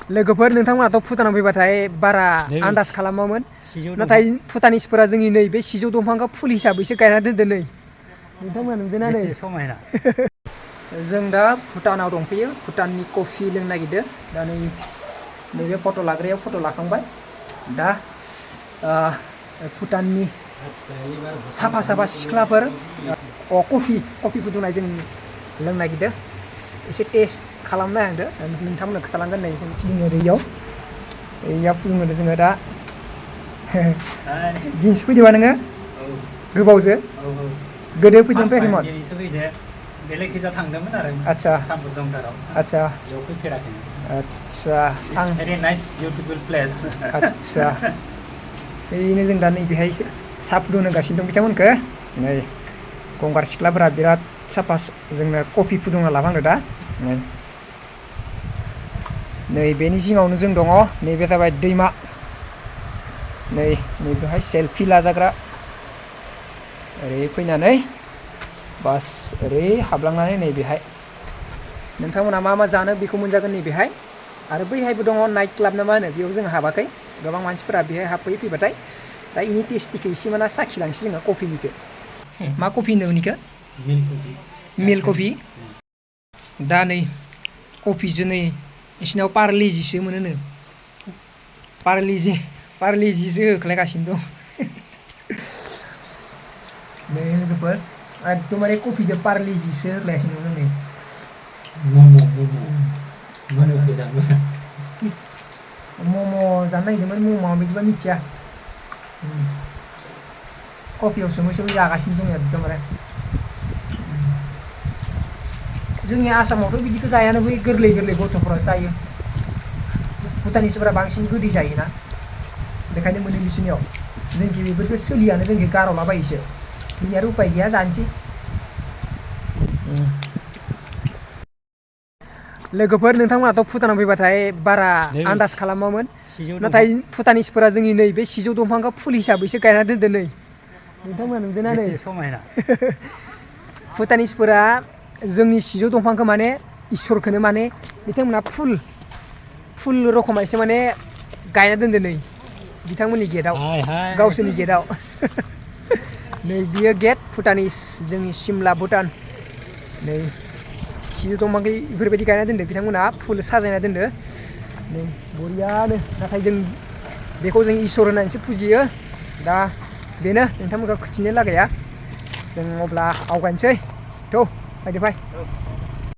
लोगोफोर नोंथांमोनाथ' भुटानाव फैबाथाय बारा आन्दाज खालामामोन नाथाय भुटानिसफोरा जोंनि नै बे सिजौ दंफांखौ फुल हिसाबैसो गायना दोनदों नै नोंथांमोना नुदोंना नै समायना जों दा भुटानाव दंफैयो भुटाननि कफि लोंनो नागिरदों दा नैबे फट' लाग्रायाव फट' लाखांबाय दा भुटाननि साफा सिख्लाफोर कफि फुदुंनाय जों लोंनो नागिरदों एसे टेस्ट खालामनो नागिरदों नोंथांमोननो खोथालांगोन नै जों फुदुङो ओरैयाव फुदुङो जोङो दा दिनैसो फैदोंबा नोङो गोबावजो गोदो फैदों फैयाखैमोन बेलेगखैजा थांदोंमोन आरो आच्छा सामबुरजोंदाराव आच्छा बेयाव फैफेराखै आच्छा आं भेरि नाइस बिउटिफुल प्लेस आच्छा बेनो जों दा नैबेहाय साहा फुदुंगासिनो दं बिथांमोनखो नै गंगार सिख्लाफोरा बिराद साफा जोंनो कफि फुदुंना लाफांदो दा नै बेनि जिङावनो जों दङ नैबे जाबाय दैमा नैबेहाय सेलफि लाजाग्रा ओरै फैनानै बास ओरै हाबलांनानै नैबेहाय नोंथांमोना मा जानो बेखौ मोनजागोन नैबेहाय आरो बैहायबो दङ नाइट क्लाब ना मा होनो बेयाव जों हाबाखै गोबां मानसिफोरा बेहाय फैबाथाय दा इनि टेस्टिखौ एसे माना साखिलांसै जोङो कफिनिखौ मा कफि होनदों बेनिखौ मिल्क कफि दा नै कफिजों नै बिसिनाव पार्लेजिसो मोनोनो पार्लेजिसो होख्लायगासिनो दं नै लोगोफोर एकदमबारे कफिजों पार्लेजिसो होख्लायगासिनो दं नै मम' जानो नागिरदोंमोन मम'आ बिदिबा मिथिया कफियाव सोमै जागासिनो दं एकदमबारे जोंनि आसामावथ' बिदिखौ जायानो बै गोरलै गथ'फोरा जायो भुटानिसफोरा बांसिन गोदै जायोना बेखायनो मोनो बिसोरनियाव जोंखि बेफोरखौ सोलियानो जोंखि गारहरलाबायोसो दिनै आरो उपाय गैया जानोसै लोगोफोर नोंथांमोनाथ' भुटानाव फैबाथाय बारा आन्दाज खालामामोन नाथाय भुटानिसफोरा जोंनि नै बे सिजौ दंफांखौ फुल हिसाबैसो गायना दोनदों नै नोंथांमोना नुदोंना नै समायना भुटानिसफोरा जोंनि सिजौ दंफांखौ माने इसोरखौनो माने बिथांमोना फुल रखमैसो माने गायना दोनदों नै बिथांमोननि गेटआव गावसोरनि गेटआव नै बियो गेट भुटानिस जोंनि सिमला भुटान नै सिजौ दंफांखौ बेफोरबायदि गायना दोनदों बिथांमोना फुल साजायना दोनदों नै बरियानो नाथाय जों बेखौ जों इसोर होननानैसो फुजियो दा बेनो नोंथांमोनखौ खिथिनो लागाया जों अब्ला आवगायनोसै फै